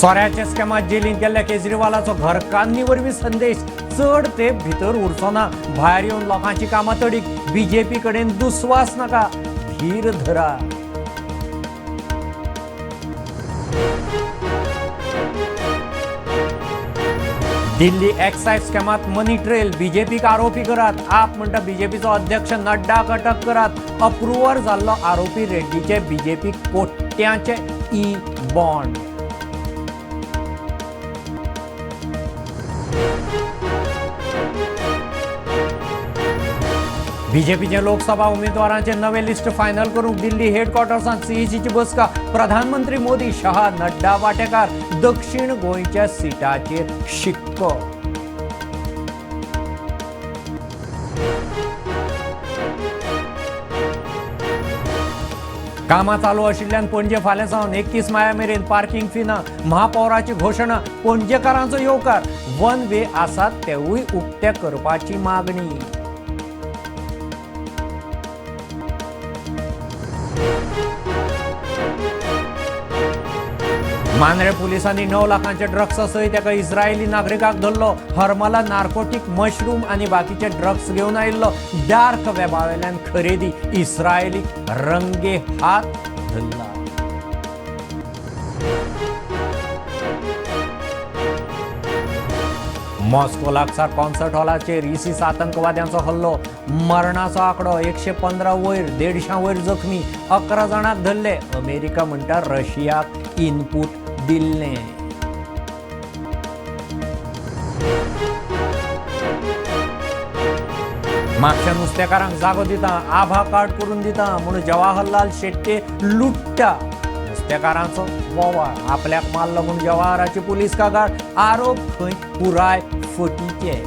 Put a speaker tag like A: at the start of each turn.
A: सोऱ्याच्या स्कॅमात जेलींत गेल्ल्या केजरीवालाचो घरकान्नी वरवीं संदेश, चड तेंप भितर उरचो ना, भायर येवन लोकांची कामां तडीक, बीजेपी कडेन दुस्वास नाका, धीर धरा. दिल्ली एक्सायज स्कॅमात मनी ट्रेल, बीजेपीक आरोपी करात, आप म्हणटा बीजेपीचो अध्यक्ष नड्डाक अटक करात, अप्रुवर जाल्लो आरोपी रेड्डीचे बीजेपी कोट्यांचे ई बॉन्ड. बीजेपीचे लोकसभा उमेदवारांचे नवे लिस्ट फायनल करूंक दिल्ली हेडक्वॉर्टर्सांत सीईसीची बसका, प्रधानमंत्री मोदी, शहा, नड्डा वांटेकार, दक्षिण गोंयच्या सिटाचेर शिक्को. कामां चालू आशिल्ल्यान पणजे फाल्यां सावन 31 माया मेरेन पार्किंग फी ना, महापौराची घोशणा, पणजेकारांचो येवकार, वन वे आसात तेवूय उक्ते करपाची मागणी. मांद्रे पुलिसांनी 9 लाखांचे ड्रग्सा सयत एका इस्रायली नागरिकाक धरलो. हरमला नार्कोटीक मशरूम आनी बाकीचे ड्रग्स घेवन आयिल्लो. डार्क वेबावेल्यान खरेदी, इस्रायली रंगे हात धरला. मॉस्को लागसार कॉन्सर्ट हॉलाचेर इसीस आतंकवाद्यांचो हल्लो, मरणाचो आंकडो 115 वयर, 150 वयर जखमी, 11 जाणांक धरले. अमेरिका म्हणटा रशियाक इनपूट दिल्लें. म्हापश्या नुस्तेकारांक जागो दिता, आभा कार्ड करून दिता म्हणून जवाहरलाल शेट्ये लुट्टा. नुस्तेकारांचो बोवाळ, आपल्याक मारलो म्हूण जवाहराची पुलीस कागाळ, आरोप खंय पुराय फटीचे.